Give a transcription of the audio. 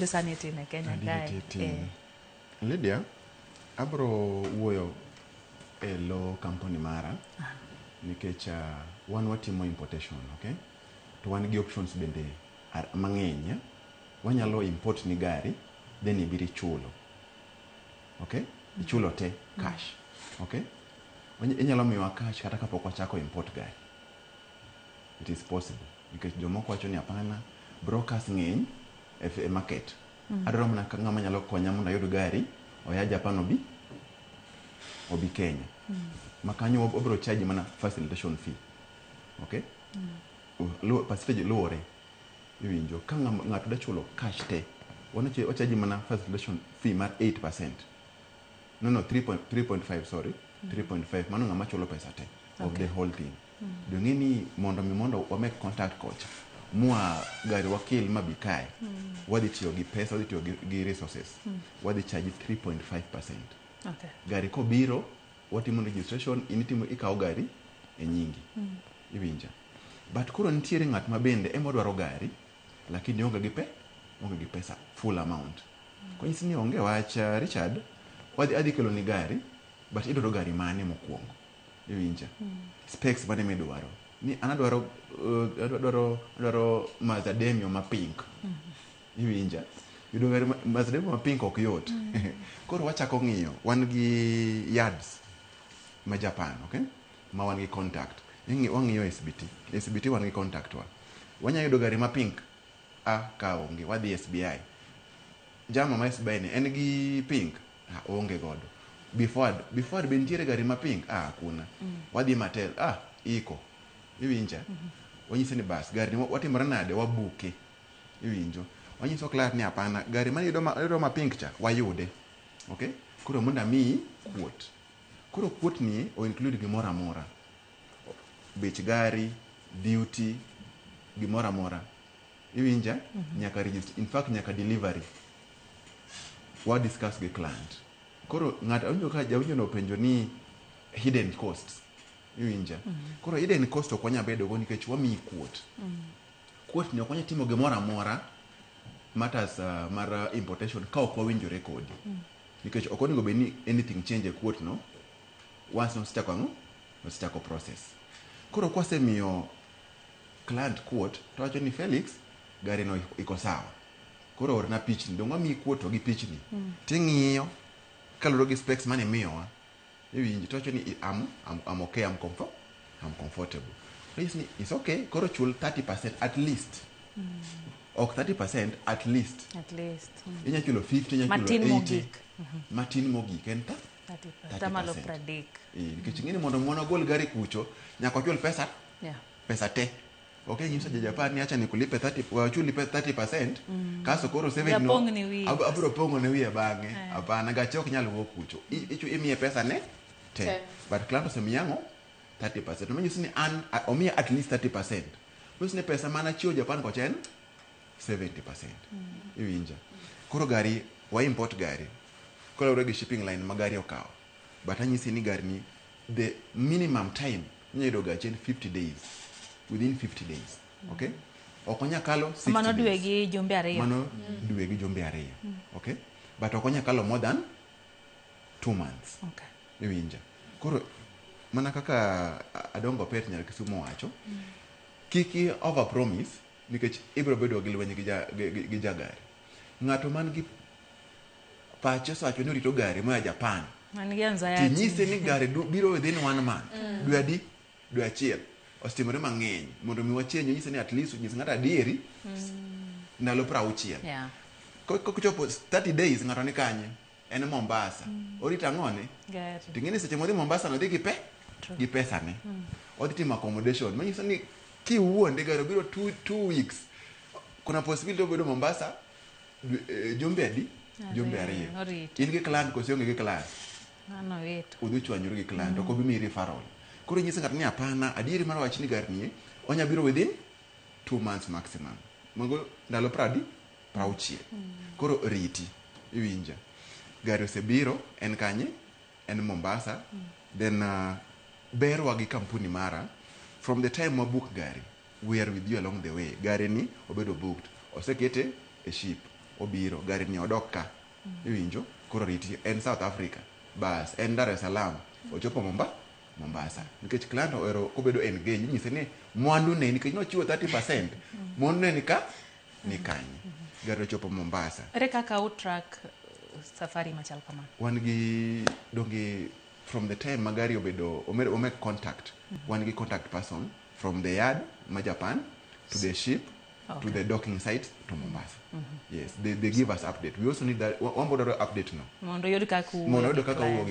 Sani itime Kenya kae. Lydia, abro wuoyo e lo company mara nikech wan watimo importation, okay? To wan gi options bende mang'eny. Wanyalo import ni gari, then ibiro ichulo. Okay? Ichulo te cash. Okay? Inyalo miyowa cash kata kapok wachako import gari. It is possible. Nikech jomoko wacho ni hapana, brokers ng'eny e market. Adwaro mana ng'ama nyalo konya mondo ayud gari oya Japan obi Kenya. Ma kanyo obiro charge mana facilitation fee. Okay? Percentage luwore. Iwinjo ka ng'ato da chulo cash te, wan wacharge mana facilitation fee mar 8%. No, 3.5, sorry. 3.5 mano ng'ama chulo pesa te of the whole thing. Dong'e ni mondo mi mondo wa make contact kocha mwa gari wakel mabi kae, wadhi tiyo gi pesa, wadhi tiyo gi resources, wadhi charge 3.5%. Gari kobiro, watimo registration, in itimo, ikawo gari e nyingi. Iwinja? But koro nitiere ng'at ma bende ema odwaro gari, lakini onge gi pesa full amount. Konyisi ni onge wach, Richard, wadhi adhi kelo ni gari, but idwaro gari mane mokwongo? Iwinja? Specs mane midwaro? Ni an adwaro Mazda Demio ma pink. Iwinja? Yudo gari Mazda Demio ma pink ok yot. Koro wachako ng'iyo, wan gi yards ma Japan, okay? Ma wan gi contact. Wang'iyo SBT. SBT wan gi contact wa. Wanya yudo gari ma pink. A ka onge, wadhi SBI. Jama ma SBI ni en gi pink? Ah, oonge godo. Before be nitiere gari ma pink? Ah, hakuna. Wadhi Mattel. Ah, iko. Iwinja? Wanyise ni bas, gari ni watimore nade? Wabuke. Iwinjo? Wanyiso client ni hapana, gari ma yudo ma pink cha, wayude. Okay? Koro mondo amiyi quote. Koro quote ni o include gimoro amora. Bech gari, duty, gimoro amora. Iwinja? Nyaka register, in fact nyaka delivery. Wa discuss gi client. Koro ng'ato awinjo ka jawinjo no openjo ni hidden costs. Iwinja? Koro hidden cost ok wanyal bedo go nikech wamiyi quote. Quote ni ok wanyal timo gimoro amora matters mar importation ka ok wawinjore kodi. Nikech ok onego bed ni anything change e quote no once nosechako ang'o? Nosechako process. Koro kwasemiyo client quote to wacho ni Felix, gari no iko sawa. Koro orna pichni, dong wamiyi quote to gi pichni. Ting'iyo kaluwore gi specs mane imiyowa. Iwinjo to wacho ni I'm okay, I'm comfortable. Onyisi ni it's okay, koro chul 30% at least. Ok 30% at least. At least. Inya chulo 50, inya chulo Matin 80. Mogik. Matin mogik en ta 30%. Tamalo 30%. 30. Eh, nikech ing'e ni mondo mwana gol gari kucho, nyaka wachul pesa pesa te. Ok nyiso ja Japan ni acha nikulipe 30, wachulipe 30%, kaso koro 7 no Japong'ni wiye. Abro pong'o ne wiye bang'e. Hapana, gache ok nyal wuok kucho. Imiye pesa ne te. Te. But client osemiya ang'o? 30%. Manyiso ni an omiya at least 30%. Manyiso ni pesa mana chiwo Japan kocha en 70%. Iwinja? Koro gari, wa import gari. Kaluwore gi shipping line ma gari okawo. But anyisi ni gari ni the minimum time inyalo yudo gachi en 50 days. Within 50 days. Okay? Ok onyal kalo 60 Mano dwe days. gi jumbe 2. Mano dwe gi jumbe 2. Okay? But ok onyal kalo more than 2 months. Iwinja? Koro mana kaka Adongo Pet nyar Kisumu wacho, kik i over promise nikech ibiro bedo gi lweny gi jagari. Ng'ato man gi pache osewacho ni orito gari moa Japan. Man gi anxiety. Tinyise ni gari biro within 1 month. Dwe adi? Dwe achiel. Osetimore mang'eny. Mondo mi wachenj, nyise ni at least nyis ng'ato adieri ndalo 60. Kochopo 30 days ng'ato ni kanye? En Mombasa. Orito ang'one? Gari. Ting'e ni seche modhi Mombasa no dhi gi gi pesa ne. Odhi timo accommodation. Manyiso ni kiwuonde gari obiro 2 weeks. Kuna possibility obedo Mombasa jumbe adi? Jumbe Ariyo, 2. orito. In gi client koso ionge gi client? Mano wito. Udhi chwanyuru gi client, ok obi miyi referral. Koro inyise ng'ato ni hapana, adieri mar wach ni gari ni onya biro within 2 months maximum. Mago ndalo pradi? 60. Koro riti, iwinja. Gari osebiro, en kanye? En Mombasa. Then berwa gi kampuni mara, from the time wa book gari, we are with you along the way. Gari ni obedo booked. Osekete e ship. Obiro gari ni odok ka. Iwinjo? Koro riti en South Africa. Bas en Dar es Salaam. Ochopo Mombasa. Nikech client ohero kobedo engage, inyise ni mwandu ne, nikech nochiwo 30%, mwandu ne ni ka ni kanye. Gari ochopo Mombasa. Ere kaka u track safari machal kama? Wan gi donge from the time ma gari obedo ome contact, wan gi contact person from the yard ma Japan to the ship to the docking site to Mombasa. Yes, they give us update. We also need that. Wambo dwaro update no mondo yud kaka uwuoyo mondo gi oyud kaka client. wuo gi.